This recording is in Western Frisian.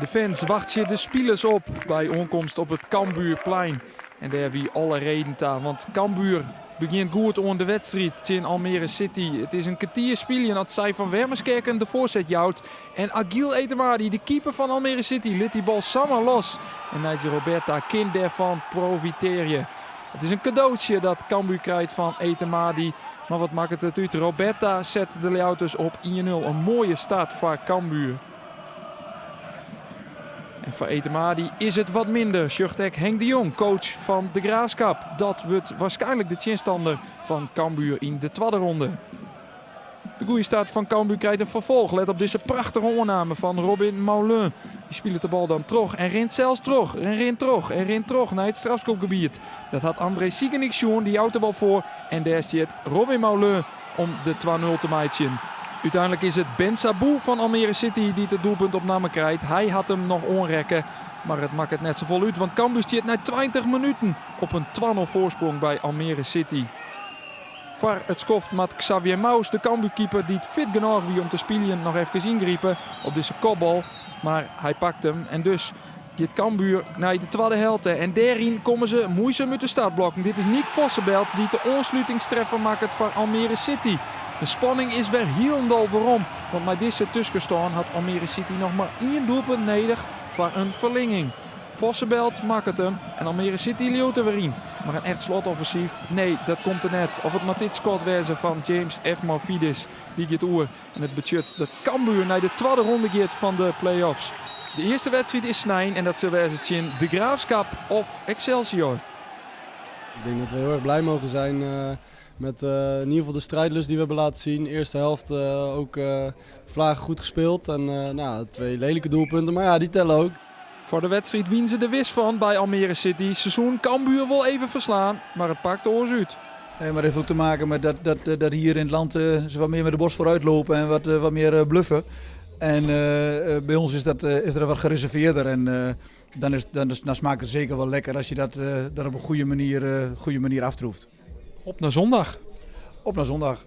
De fans wachtsje de spilers op by oankomst op it Cambuurplein. En dêr wie alle reden ta, want Cambuur begjint goed oan de wedstriid tsjin Almere City. It is in kertier spyljen as Sai van Wermeskerken de foarset jout. En Agil Etemadi, de keeper fan Almere City, lit dy bal samar los. En Nigel Robertha kin dêrfan profitearje. It is in kadootsje dat Cambuur krijt fan Etemadi. Mar wat makket it út? Robertha set de Ljouwerters op 1-0. In moaie start foar Cambuur. En foar Etemadi is it wat minder, sjocht ek Henk de Jong, coach fan De Graafschap. Dat wurdt waarskynlik de tsjinstanner fan Cambuur yn de twadde ronde. De goede start fan Cambuur krijt in ferfolch. Let op dizze prachtige oanname fan Robin Maulun. Dy spilet de bal dan troch en rint sels troch en rint troch en rint troch nei it strafskopgebiet. Dat hat André Ciganiks sjoen, dy jout de bal foar en dêr stiet Robin Maulun om de 2-0 te meitsjen. Uteinlik is it Ben Sabou fan Almere City dy't it doelpunt op namme krijt. Hy hat him noch oanrekke, mar it makket net safolle út, want Cambuur stiet nei 20 minuten op in 2-0 foarsprong by Almere City. Foar it skoft moat Xavier Mous, de Cambuurkeeper dy't fit genôch wie om te spyljen, noch efkes yngripe op dizze kopbal. Mar hy pakt him en dus giet Cambuur nei de twadde helte. En dêryn komme se muoisum út de startblokken. Dit is Niek Vossebelt dy't de oanslutingstreffer makket foar Almere City. De spanning is wer hielendal werom, want mei dizze tuskenstân hat Almere City noch mar ien doelpunt nedich foar in ferlinging. Vossebelt makket him en Almere City liuwt der wer yn. Mar in echt slotoffensyf? Nee, dat komt der net. Of it moat dit skot wêze fan James Efmorfidis. Dy giet oer en it betsjut dat Cambuur nei de twadde ronde giet fan de play-offs. De earste wedstriid is snein en dat sil wêze tsjin De Graafschap of Excelsior. Ik denk dat we heel erg blij mogen zijn met in ieder geval de strijdlust die we hebben laten zien. Eerste helft ook vlagen goed gespeeld en nou, twee lelijke doelpunten, maar ja, die tellen ook. Foar de wedstriid wiene se der wis fan by Almere City. Se soene Cambuur wol even ferslaan, mar it pakt oars út. Maar dat heeft ook te maken met dat hier in het land ze wat meer met de borst vooruit lopen en wat meer bluffen. En bij ons is dat wat gereserveerder en dan smaakt het zeker wel lekker als je dat op een goede manier aftroeft. Op naar zondag. Op naar zondag.